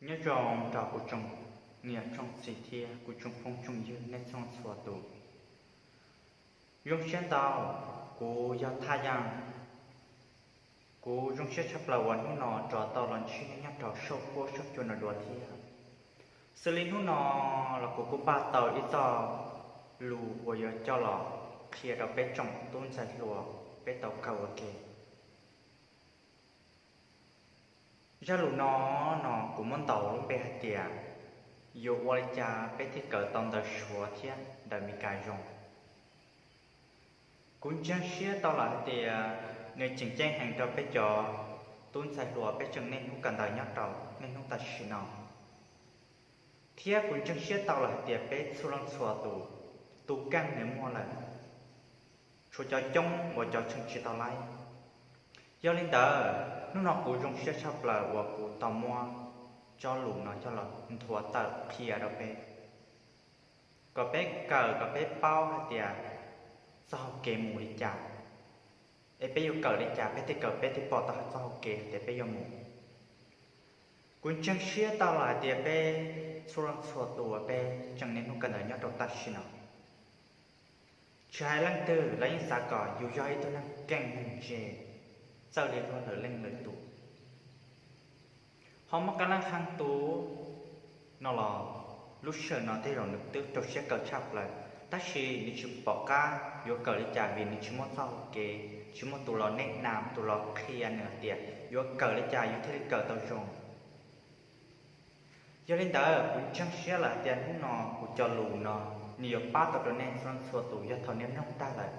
Nyob zoo rau kuv tsoom niam tsoom txiv thiab kuv tsoom phooj tsoom ywg nej txhua txhua tus. Zoo siab ntau, kuv yog Thaj Yaj. Kuv zoo siab tshaj plaws uas hnub no rov tau los ntsib nej nyob rau saum huab saum cua no dua thiab. Xws li hnub no los kuv kuj npaj tau ib txoj lus uas yuav coj los qhia rau peb tsoom tub ntxhais hluas peb tau kawm ua ke. Zaj lus no, no kuv muab ntaus lub npe hais tias yuav ua li cas peb thiaj kawm tau ntawv Suav thiab ntawv Meskas zoo. Kuv ntseeg siab tau lawm hais tias nws tseem ceeb heev rau peb cov tub ntxhais hluas peb tseem niaj hnub kawm ntawv nyob rau niaj hnub tam sim no. Thiab kuv ntseeg siab tau lawm hais tias peb txhua leej txhua tus, tus kheej nws muaj lawm, tshuav cov coob uas cov tseem tsis tau laib. Yog li ntawd, hnub no kuv zoo siab tshaj plaws uas kuv tau muab txoj lus no coj los nthuav tawm qhia rau peb, kom peb kawm kom peb paub hais tias txoj hau kev mus li cas, es peb yuav kawm li cas peb thiaj kawm peb thiaj pom tau txoj hau kev hais tias peb yuav mus. Kuv ntseeg siab tau lawm hais tias peb txhua leej txhua tus uas peb tseem niaj hnub kawm ntawv nyob rau tam sim no, tsis hais leej twg los yeej xav kom yus yog ib tug neeg keej neeg ntse, txawj li luag lwm leej lwm tus. Ho muaj qee leej qee tus no los lub sij hawm no tej zaum nws twb rau siab kawm tshaj plaws, tab sis nws tsis pom qab yuav kawm li cas vim nws tsis muaj txoj hau kev, tsis muaj tus los nes nam, tus los qhia nws hais tias yuav kawm li cas yus thiaj li kawm tau zoo. Yog li ntawd, kuv ntseeg siab lawm hais tias hnub no kuv cov lus no nws yuav pab tau rau nej txhua txhua tus yog thaum nej mloog tag lawm.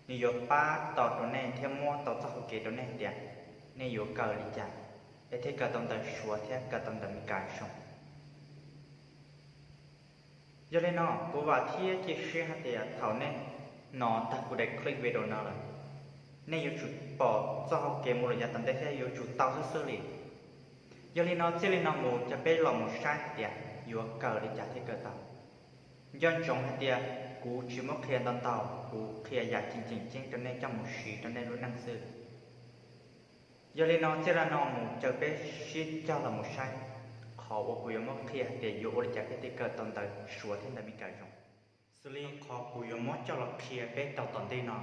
Nws yuav pab tau rau nej thiab muab tau txoj hau kev rau nej hais tias nej yuav kawm li cas es thiaj kawm tau ntawv Suav thiab kawm tau ntawv Meskas zoo. Yog li no, kuv vam thiab cia siab hais tias thaum nej hnov tag kuv daim clip video no lawm, nej yuav tsum pom txoj hau kev mus lawm yav tom ntej thiab yuav tsum tau xwb xwb li. Yog li no, txij li no mus ces peb los mus saib hais tias yuav kawm li cas thiaj kawm tau. Nco ntsoov hais tias kuv tsis muab qhia ntau ntau, kuv qhia yam tseem ceeb rau nej coj mus siv rau nej lub neej xwb. Yog li no, txij li no mus ces peb sib cog los mus saib qhov uas kuv yuav muab qhia hais tias yuav ua li cas peb thiaj kawm tau ntawv Suav thiab ntawv Meskas zoo. Xws li qhov kuv yuav muab coj los qhia peb rau tom ntej no,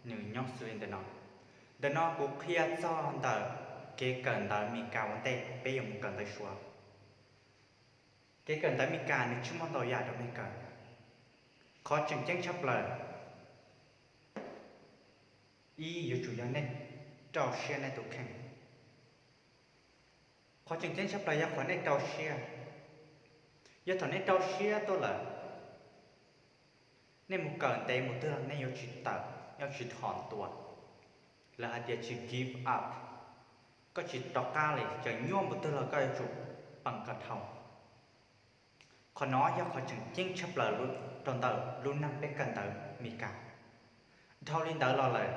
nws nyob xws li ntawm no. Ntawm no kuv qhia txog ntawm kev kawm ntawv Meskas ua ntej peb yuav mus kawm ntawv Suav. Kev kawm ntawv Meskas nws tsis muaj ntau yam rau nej kawm. Qhov tseem ceeb tshaj plaws, ib, yuav tsum yog nej rau siab nej tus kheej. Qhov tseem ceeb tshaj plaws yog qhov nej rau siab. Yog thaum nej rau siab tuaj lawm, nej mus kawm ntev mus twg los nej yuav tsis tawm, yuav tsis dhos tua. Lawv hais tias tsis give up, koj tsis rov qab li, tseem nyuaj mus twg los koj yuav tsum peem kom dhau. Qhov no yog qhov tseem ceeb tshaj plaws rau ntawm lub neej peb kawm ntawv Meskas. Dhau li ntawd los lawm,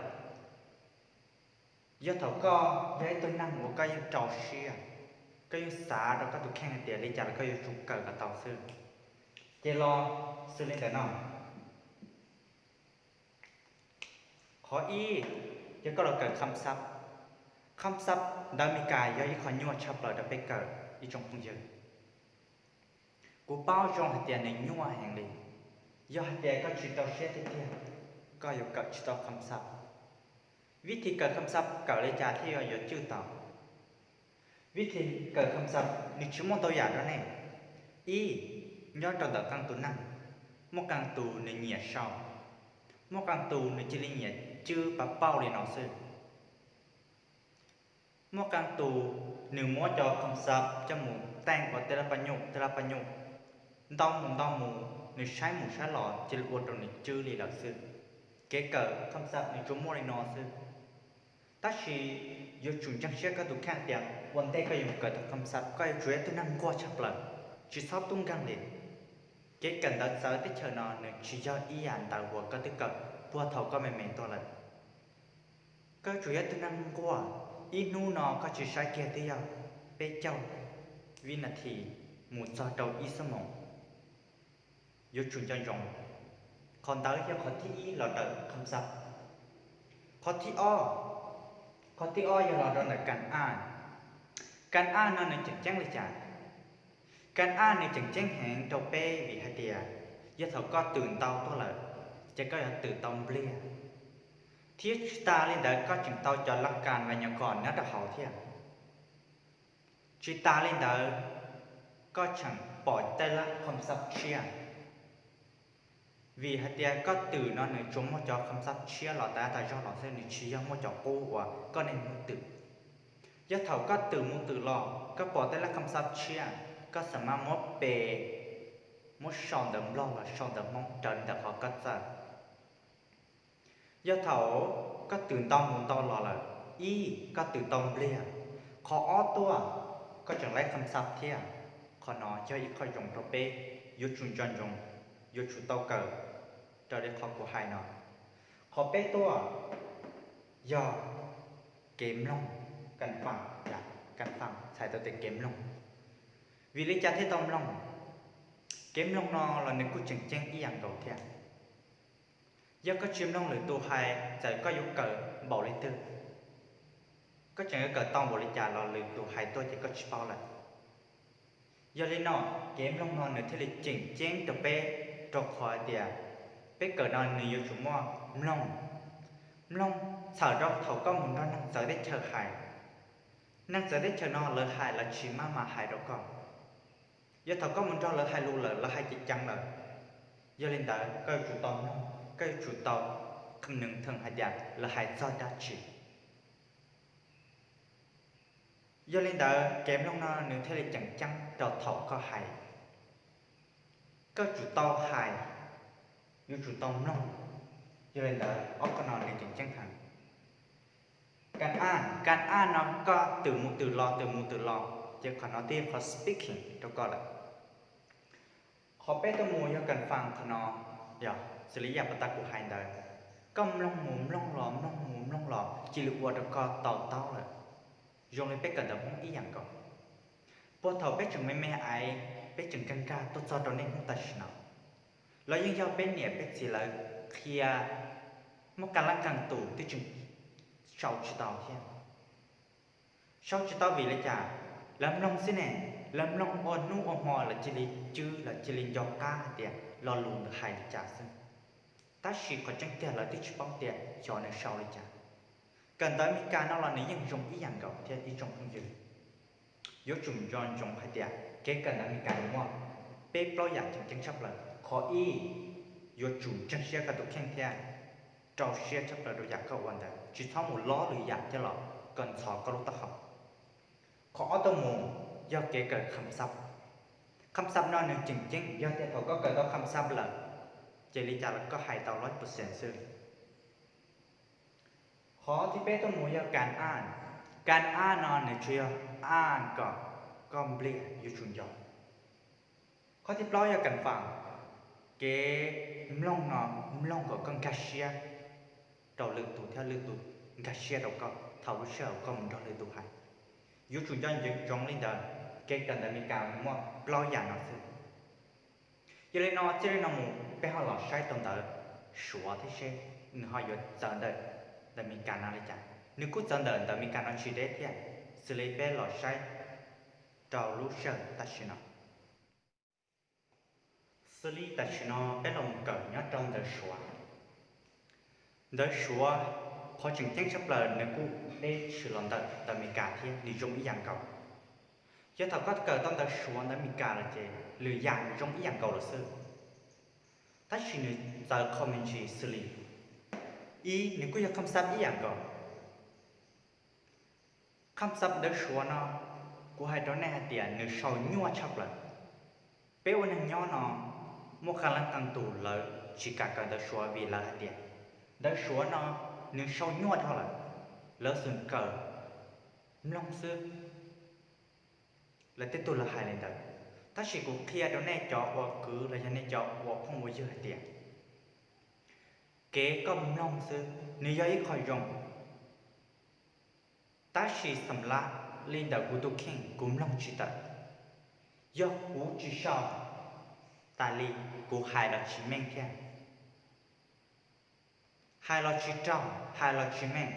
yog thaum koj yog ib tug neeg uas koj yeej rau siab, koj yeej xav rau koj tus kheej hais tias li cas los koj yuav tsum kawm kom tau xwb, ces los xws li ntawm no. Qhov ib, yog koj los kawm kham xab. Kham xab ntawv Meskas yog ib qho nyuaj tshaj plaws rau peb kawm ib tsoom phooj ywg. Kuv paub zoo hais tias nws nyuaj heev li. Yog hais tias koj tsis rau siab tiag tiag, koj yuav kawm tsis tau kham xab. Vib thib kawm kham xab kawm li cas thiaj yuav cwj tau? Vib thib kawm kham xab nws tsis muaj ntau yam rau nej. Ib, nyob rau ntawm qee tus neeg, muaj qee tus nws nyiam sau, muaj qee tus nws cia li nyiam cwb pa pauj li no xwb. Muaj qee tus nws muab cov kham xab coj mus teej ua tej lab paj nyuj tej lab paj nyuj, ntau mus ntau mus nws saib mus saib los cia li ua rau nws cwb li lawm xwb. Kev kawm kham xab nws tsuas muaj li no xwb. Tab sis yuav tsum ntseeg siab koj tus kheej tias ua ntej koj yuav mus kawm tau kham xab koj yuav tsum yog ib tug neeg nquag tshaj plaws, tsis txhob tub nkeeg li. Kev kawm ntawv txawv teb chaws no nws tsis yog ib yam ntawv uas koj twb kawm puag thaum koj me me tuaj lawm. Koj yuav tsum yog ib tug neeg nquag, ib hnub no koj tsis saib kiag twb yog peb caug vib nas this mus txog rau ib xuab moos. Yuav tsum nco ntsoov. Qhov ntawd yog qhov thib ib los ntawm kham xab. Qhov thib ob, qhov thib ob yog los rau ntawm kas aj. Kas aj no nws tseem ceeb li cas? Kas aj nws tseem ceeb heev rau peb vim hais tias yog thaum koj twm ntau tuaj lawm, ces koj yuav twm tau npliag, thiab tsis tas li ntawd koj tseem tau cov laj kas vas nyuam kom nyob rau hauv thiab. Tsis tas li ntawd, koj tseem pom tej laj kham xab tshiab, vim hais tias koj twm no nws tsuas muaj cov kham xab tshiab los tas tas zog los xwb, nws tsis yog muaj cov qub uas koj niaj hnub twm. Yog thaum koj twm mus twm los koj pom tej laj kham xab tshiab, koj xam maj muab pe, muab sau ntawv Nplog los sau ntawv Hmoob raws li ntawm qhov koj txawj. Yog thaum koj twm ntau mus ntau los lawm, ib, koj twm tau npliag, qhov ob tuaj, koj tseem laib kham xab thiab. Qhov no yog ib qho zoo rau peb yuav tsum nco ntsoov, yuav tsum tau kawm raws li qhov kuv hais no. Qhov peb tuaj yog kev mloog, kas fam, kas fam txhais tau tias kev mloog. Vim li cas thiaj tau mloog? Kev mloog no los nws kuj tseem ceeb ib yam nkaus thiab. Yog koj tsis mloog lwm tus hais, txawm koj yuav kawm npaum li twg, koj tseem yuav kawm tau npaum li cas los lwm tus hais tuaj ces koj tsis paub lawm. Yog li no, kev mloog no nws thiaj li tseem ceeb rau peb, rau qhov hais tias peb kawm no nws yuav tsum muaj mloog. Mloog txhawm rau thaum koj mus nrog neeg txawv teb chaws hais, neeg txawv teb chaws no lawv hais lawv tsis maj mam hais rau koj. Yog thaum koj mus nrog lawv hais lus lawm lawv hais ceev ceev lawm, yog li ntawd koj yuav tsum tau mloog, koj yuav tsum tau kham nws theem hais tias lawv hais txog dab tsi. Yog li ntawd kev mloog no nws thiaj li tseem ceeb rau thaum koj hais. Koj tsum tau hais, yuav tsum tau mloog. Yog li ntawd ob qho no nws tseem ceeb heev. Kas aj, kas aj no koj twm mus twm los twm mus twm los, ces qhov no twb yog qhov speaking rau koj lawm. Qhov peb tuaj mus yog kas fam, qhov no yog xws li yam pas tas kuv hais ntawd, koj mloog mus mloog los mloog mus mloog los cia li ua rau koj to taub lawm. Zoo li peb kawm ntawv Hmoob ib yam nkaus. Puag thaum peb tseem me me aiv, peb tseem nkag nkag tuaj txog rau niaj hnub tam sim no, los yeej yog peb niam peb txiv lawv qhia, muaj qee leej qee tus twb tseem sau tsis tau thiab. Sau tsis tau vim li cas? Lawv mloog xwb ne, lawv mloog ua hnub ua hmo lawv cia li cwb, lawv cia li nco qab hais tias lo lus ntawd hais li cas xwb. Tab sis qhov tseeb tiag lawv twb tsis paub tias xyov nws sau li cas. Kawm ntawv Meskas no los nws yeej zoo ib yam nkaus thiab ib tsoom phooj ywg. Yuav tsum nco ntsoov hais tias kev kawm ntawv Meskas nws muaj peb plaub yam tseem ceeb tshaj plaws. Qhov ib, yuav tsum ntseeg siab koj tus kheej thiab rau siab tshaj plaws rau yam koj ua ntawd, tsis txhob mus lob lwm yam coj los kom ntxhov koj lub taub hau. Qhov ob tuaj mus yog kev kawm kham xab. Kham xab no nws tseem ceeb, yog tias thaum koj kawm tau kham xab lawm, ces li cas los koj hais tau loj percent xwb. Qhov thib peb tuaj mus yog kas aj. Kas aj no nws tsuas yog aj kom koj npliag, yuav tsum nco. Qhov thib plaub yog kas fam. Kev mloog no, mloog kom koj nkag siab rau lwm tus thiab lwm tus nkag siab rau koj thaum lub sij hawm koj mus nrog lwm tus hais. Yuav tsum nco ntsoov li ntawd, kev kawm ntawv Meskas muaj plaub yam no xwb. Yog li no txij li no mus peb ho los saib tau ntawv Suav thiab seb nws ho yuav txawv ntawm ntawv Meskas no li cas. Nws kuj txawv ntawm ntawv Meskas no tsis deb thiab, xws li peb los saib rau lub sij hawm tam sim no. Xws li tam sim no peb los mus kawm nyob rau ntawv Suav. Ntawv Suav, qhov tseem ceeb tshaj plaws nws kuj deb tshwm los ntawm ntawv Meskas thiab, nws zoo ib yam nkaus. Yog thaum koj kawm tau ntawv Suav ntawv Meskas lawm ces lwm yam nws zoo ib yam nkaus lawm xwb. Tab sis nws txawv qhov me ntsis xws li, ib, nws kuj yog kham xab ib yam nkaus. Kham xab ntawv Suav no, kuv hais rau nej hais tias nws sau nyuaj tshaj plaws. Peb ua neeg nyob no, muaj qee leej qee tus lawv tsis kam kawm ntawv Suav vim lawv hais tias ntawv Suav no nws sau nyuaj dhau lawm, lawv xum kawm mloog xwb. Lawv tej tug lawv hais li ntawd, tab sis kuv qhia rau nej cov ua kwv los yog nej cov ua phooj ua ywg hais tias kev koj mloog xwb nws yog ib qho zoo. Tab sis xam lab li ntawm kuv tus kheej kuv mloog tsis tawm. Yog kuv tsis sau, tas li kuv hais los tsis meej thiab. Hais los tsis raug, hais los tsis meej,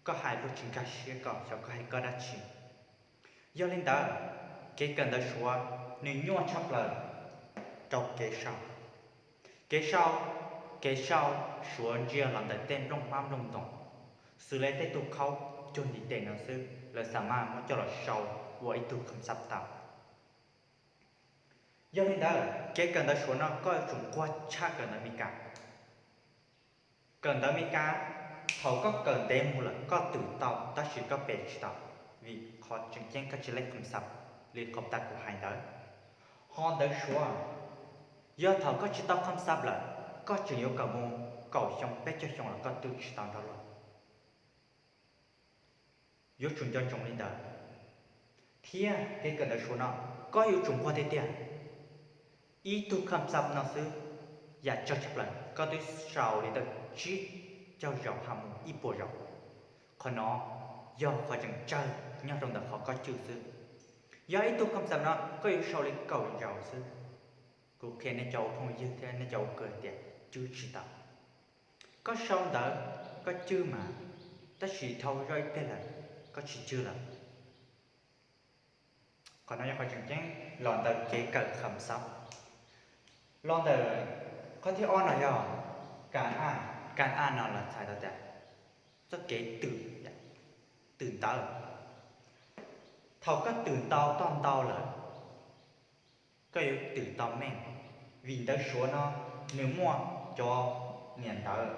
koj hais luag tsis nkag siab koj, xyov koj hais koj dab tsi. Yog li ntawd, kev kawm ntawv Suav nws nyuaj tshaj plaws rau kev sau. Kev sau, kev sau suav ntsia los ntawm tej nplooj hmab nplooj ntoos, xws li tej tug khaub cuag ntiv tes no xwb, lawv xa maj muab coj los sau ua ib tug kham xab tau. Yog li ntawd, kev kawm ntawv suav no koj yuav tsum nquag tshaj kawm ntawv Mes Kas. Kawm ntawv Mes Kas, thaum koj kawm ntev mus lawm koj twm tau tab sis koj pes tsis tau, vim qhov tseem ceeb koj tsis laib kham xab li qhov tas kuv hais ntawd. Ho ntawv suav, yog thaum koj tsis tau kham xab lawm, koj tseem yuav kawm mus kaum xyoo peb caug xyoo los koj twm tsis tau nrog luag. Yuav tsum nco ntsoov li ntawd. Thiab kev kawm ntawv suav no, koj yuav tsum nquag tiag tiag. Ib tug kham xab no xwb, yam tsawg tshaj plaws koj twb sau li ntawm tsib caug zaus ha mus ib puas zaus. Qhov no yog qhov tseem tsawg nyob rau ntawm qhov koj cwj xwb. Yog ib tug kham xab no koj yuav sau li kaum zaus xwb, kuv qhia nej cov ua phooj ywg thiab nej cov ua kwv tias cwj tsis tau. Koj sau ntawv, koj cwj mas, tab sis dhau zoj ib pliag lawm, koj tsis cwj lawm. Qhov no yog qhov tseem ceeb los ntawm kev kawm kham xab. Los ntawm qhov thib ob no yog kas a, kas a no los txhais tau tias txoj kev twm, twm ntawv. Thaum koj twm ntau toj ntau lawm, koj yuav twm tau meej, vim ntawv suav no nws muaj cov niam ntawv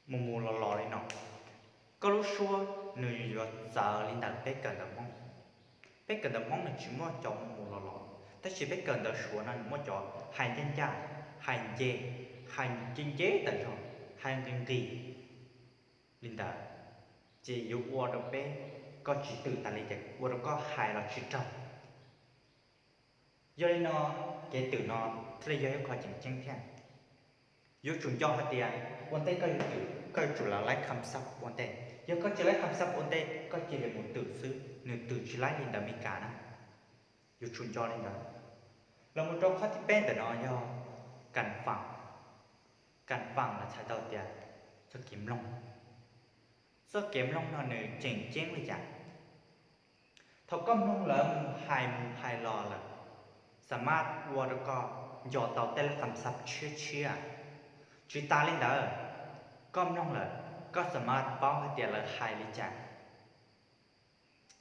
mus mus los los li no. Koj lub suab nws yuav txawv li ntawm peb kawm ntawv Hmoob. Peb kawm ntawv Hmoob nws tsis muaj cov mus mus los los, tab sis peb kawm ntawv suav no nws muaj cov hais ncaj ncaj, hais nce, hais nce nce tawm zog, hais nqis nqis li ntawd, ces yuav ua rau peb, koj tsis twm tas li ces ua rau koj hais los tsis raug. Yog li no, kev twm no thiaj li yog ib qho tseem ceeb thiab. Yuav tsum nco hais tias ua ntej koj yuav twm koj yuav tsum laib kham xab ua ntej. Yog koj tsis laib kham xab ua ntej koj cia li mus twm xwb, nws twm tsis laib li ntawv Mes Kas na. Yuav tsum nco li ntawd. Los mus rau qhov thib peb ntawm no yog kas faam. Kas faam los txhais tau tias txoj kev mloog. Txoj kev mloog no nws tseem ceeb li cas? Thaum koj mloog lawv mus hais mus hais los lawm, xa maj ua rau koj nco tau tej laj kham xab tshiab tshiab. Tsis tas li ntawd, koj mloog lawm, koj xa maj paub hais tias lawv hais li cas.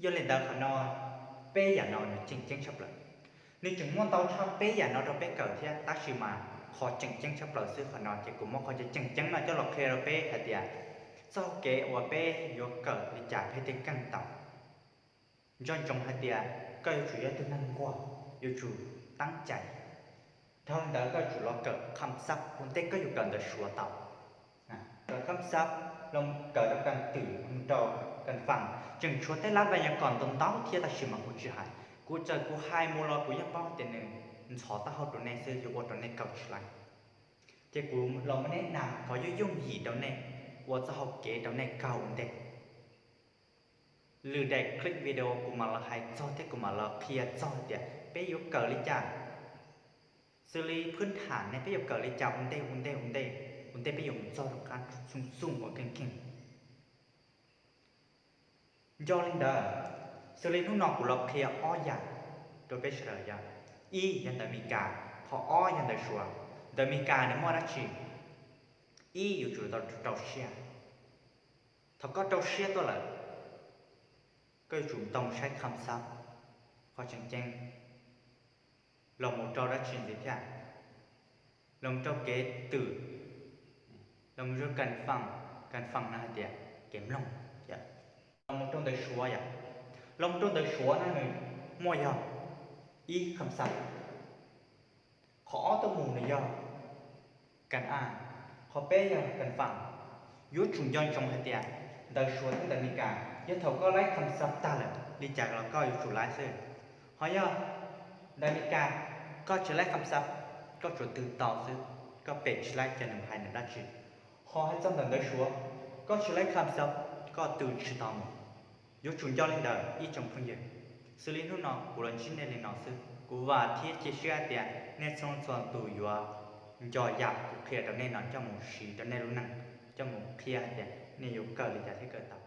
Yog li ntawd qhov no, peb yam no nws tseem ceeb tshaj plaws. Nws tseem muaj ntau tshaj peb yam no rau peb kawm thiab, tab sis mas qhov tseem ceeb tshaj plaws xwb qhov no ces kuv muab qhov tseem ceeb no coj los qhia rau peb hais tias txoj kev uas peb yuav kawm li cas peb thiaj keej tau. Nco ntsoov hais tias koj yuav tsum yog ib tug neeg nquag, yuav tsum teeb cai. Dhau li ntawd koj yuav tsum los kawm kham xab ua ntej koj yuav kawm ntawv suav tau. Kawm kham xab, los kawm rau kas twm, rau kas faam, tseem tshuav tej lab vaj yam kom ntau ntau thiab tab sis mas kuv tsis hais. Kuv txawm kuv hais mus los kuv yeej paub tias nws ntxhov taub hau rau nej xwb, yuav ua rau nej kawm tsis laib. Ces kuv los muab neb nas qhov yooj yooj yim rau nej, ua txoj hau kev rau nej kawg ua ntej. Lwm daim clip video kuv mam los hais txog thiab kuv mam los qhia txog tias peb yuav kawm li cas. Xws li phwb tham ne peb yuav kawm li cas ua ntej ua ntej ua ntej, ua ntej peb yuav mus txog rau qab xooj xooj uas keej keej. Nco li ntawd, xws li hnub no kuv los qhia ob yam rau peb sawv daws yog, ib yog ntawv Mes Kas, qhov ob yog ntawv suav. Ntawv Mes Kas nws muaj dab tsi? Ib, yuav tsum tau rau siab. Thaum koj rau siab tuaj lawm, koj yuav tsum tau mus saib kham xab, qhov tseem ceeb, los mus rau dab tsi ntxiv thiab, los mus rau kev twm, los mus rau kas faam, kas faam no hais tias kev mloog, los mus rau ntawv suav yom, los mus rau ntawv suav no nws muaj yog ib kham xab, qhov ob tuaj mus nws yog kas a, qhov peb yog kas faam. Yuav tsum nco ntsoov hais tias ntawv suav thiab ntawv Mes Kas yog thaum koj laib kham xab tag lawm li cas los koj yuav tsum laib xwb. Ho yog ntawv Mes Kas, koj tsis laib kham xab, koj tsuas twm tau xwb, koj pem tsis laib ces nws hais nws dab tsi. Ho hais txog ntawm ntawv suav, koj tsis laib kham xab, koj twm tsis tau mus. Yuav tsum nco li ntawd ib tsoom phooj ywg. Xws li hnub no kuv los ntsib nej li no xwb, kuv vam thiab cia siab tias nej txhua txhua tus yuav nco yam kuv qhia rau nej no coj mus siv rau nej lub neej, coj mus qhia hais tias nej yuav kawm li cas thiaj kawm tau.